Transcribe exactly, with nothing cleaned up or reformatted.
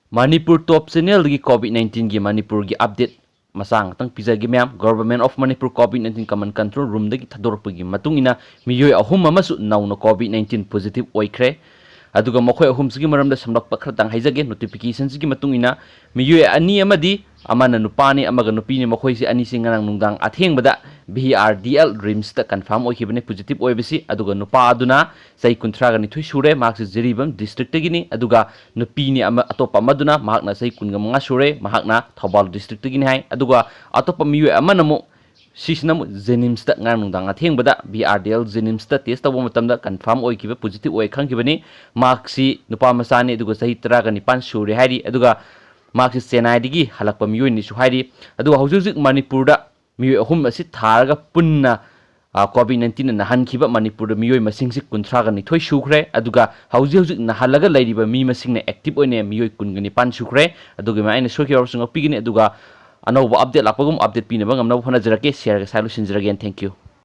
ꯃꯅꯤꯄꯨꯔ ꯇꯣꯞ ꯆꯦꯅꯦꯜꯗꯒꯤ COVID ꯅꯥꯏꯟꯇꯤꯟꯒꯤ ꯃꯅꯤꯄꯨꯔꯒꯤ update ꯃꯆꯥ ꯉꯥꯛꯇꯪ ꯄꯤꯖꯒꯦ ꯃꯌꯥꯝ꯫ Government of Manipur COVID nineteen Command Control Roomꯗꯒꯤ ꯊꯥꯗꯣꯔꯛꯄꯒꯤ ꯃꯇꯨꯡ ꯏꯟꯅ ꯃꯤꯑꯣꯏ ꯑꯍꯨꯝ ꯑꯃꯁꯨ ꯅꯧꯅ ꯀꯣꯚꯤꯗ ꯅꯥꯏꯟꯇꯤꯟ ꯄꯣꯖꯤꯇꯤꯚ ꯑꯣꯏꯈ꯭ꯔꯦ꯫ ꯑꯗꯨꯒ ꯃꯈꯣꯏ ꯑꯍꯨꯝꯁꯤꯒꯤ ꯃꯔꯝꯗ ꯁꯝꯂꯞꯄ ꯈꯔꯇꯪ ꯍꯥꯏꯖꯒꯦ꯫ ꯅꯣꯇꯤꯐꯤꯀꯦꯁꯟꯁꯤꯒꯤ ꯃꯇꯨꯡ ꯏꯟꯅ ꯃꯤꯑꯣꯏ ꯑꯅꯤ ꯑꯃꯗꯤ, ꯑꯃꯅ ꯅꯨꯄꯥꯅꯤ ꯑꯃꯒ ꯅꯨꯄꯤꯅꯤ, ꯃꯈꯣꯏꯁꯤ ꯑꯅꯤꯁꯤ ꯉꯔꯥꯡ ꯅꯨꯡꯗꯥꯡ ꯑꯊꯦꯡꯕꯗ ꯚꯤ ꯑꯥꯔ ꯗꯤ ꯑꯦꯜ ꯔꯤꯝꯁꯇ ꯀꯟꯐꯥꯔꯝ ꯑꯣꯏꯈꯤꯕꯅꯤ ꯄꯣꯖꯤꯇꯤꯚ ꯑꯣꯏꯕꯁꯤ꯫ ꯑꯗꯨꯒ ꯅꯨꯄꯥ ꯑꯗꯨꯅ ꯆꯍꯤ ꯀꯨꯟꯊ꯭ꯔꯥꯒ ꯅꯤꯊꯣꯏ ꯁꯨꯔꯦ, ꯃꯍꯥꯛꯁꯤ ꯖꯤꯔꯤꯕꯥꯝ ꯗꯤꯁꯇ꯭ꯔꯤꯛꯇꯒꯤꯅꯤ꯫ ꯑꯗꯨꯒ ꯅꯨꯄꯤꯅꯤ ꯑꯃ, ꯑꯇꯣꯞꯄ ꯑꯃꯗꯨꯅ, ꯃꯍꯥꯛꯅ ꯆꯍꯤ ꯀꯨꯟꯒ ꯃꯉꯥ ꯁꯨꯔꯦ, ꯃꯍꯥꯛꯅ ꯊꯧꯕꯥꯜ ꯗꯤꯁꯇ꯭ꯔꯤꯛꯇꯒꯤꯅꯤ ꯍꯥꯏ꯫ ꯑꯗꯨꯒ ꯑꯇꯣꯞꯄ ꯃꯤꯑꯣꯏ ꯑꯃꯅ ꯑꯃꯨꯛ, ꯁꯤꯁꯤꯅ ꯑꯃꯨꯛ ꯖꯦꯅꯤꯝꯁꯇ ꯉꯔꯥꯡ ꯅꯨꯡꯗꯥꯡ ꯑꯊꯦꯡꯕꯗ ꯚꯤ ꯑꯥꯔ ꯗꯤ ꯑꯦꯜ ꯖꯦꯅꯤꯝꯁꯇ ꯇꯦꯁ ꯇꯧꯕ ꯃꯇꯝꯗ ꯀꯟꯐꯥꯔꯝ ꯑꯣꯏꯈꯤꯕ, ꯄꯣꯖꯤꯇꯤꯚ ꯑꯣꯏ ꯈꯪꯈꯤꯕꯅꯤ꯫ ꯃꯍꯥꯛꯁꯤ ꯅꯨꯄꯥ ꯃꯆꯥꯅꯤ, ꯑꯗꯨꯒ ꯆꯍꯤ ꯇꯔꯥꯒ ꯅꯤꯄꯥꯟ ꯁꯨꯔꯦ ꯍꯥꯏꯔꯤ꯫ ꯑꯗꯨꯒ ꯃꯍꯥꯛꯁꯤ ꯆꯦꯟꯅꯥꯏꯗꯒꯤ ꯍꯜꯂꯛꯄ ꯃꯤꯑꯣꯏꯅꯤꯁꯨ ꯍꯥꯏꯔꯤ꯫ ꯑꯗꯨꯒ ꯍꯧꯖꯤꯛ ꯍꯧꯖꯤꯛ ꯃꯅꯤꯄꯨꯔꯗ ꯃꯤꯑꯣꯏ ꯑꯍꯨꯝ ꯑꯁꯤ ꯊꯥꯔꯒ ꯄꯨꯟꯅ, ꯑ, ꯀꯣꯚꯤꯗ ꯅꯥꯏꯟꯇꯤꯟꯅ ꯅꯥꯍꯟꯈꯤꯕ ꯃꯅꯤꯄꯨꯔꯗ ꯃꯤꯑꯣꯏ ꯃꯁꯤꯡꯁꯤ ꯀꯨꯟꯊ꯭ꯔꯥꯒ ꯅꯤꯊꯣꯏ ꯁꯨꯈ꯭ꯔꯦ꯫ ꯑꯗꯨꯒ ꯍꯧꯖꯤꯛ ꯍꯧꯖꯤꯛ ꯅꯥꯍꯜꯂꯒ ꯂꯩꯔꯤꯕ ꯃꯤ ꯃꯁꯤꯡꯅ, ꯑꯦꯛꯇꯤꯚ ꯑꯣꯏꯅ ꯃꯤꯑꯣꯏ ꯀꯨꯟꯒ ꯅꯤꯄꯥꯟ ꯁꯨꯈ꯭ꯔꯦ꯫ ꯑꯗꯨꯒꯤ ꯃꯌꯥꯝ ꯑꯩꯅ ꯁꯣꯏꯈꯤꯕ ꯌꯥꯎꯔꯁꯨ ꯉꯥꯛꯄꯤꯒꯅꯤ꯫ ꯑꯗꯨꯒ ꯑꯅꯧꯕ ꯑꯞꯗꯦꯠ ꯂꯥꯛꯄꯒꯨꯝ ꯑꯞꯗꯦꯠ ꯄꯤꯅꯕ ꯉꯝꯅꯕ ꯍꯣꯠꯅꯖꯔꯛꯀꯦ꯫ ꯁꯤꯌꯔꯒ ꯁ꯭ꯋꯥꯏ ꯂꯣꯏꯁꯤꯟꯖꯔꯒꯦ꯫ Thank you꯫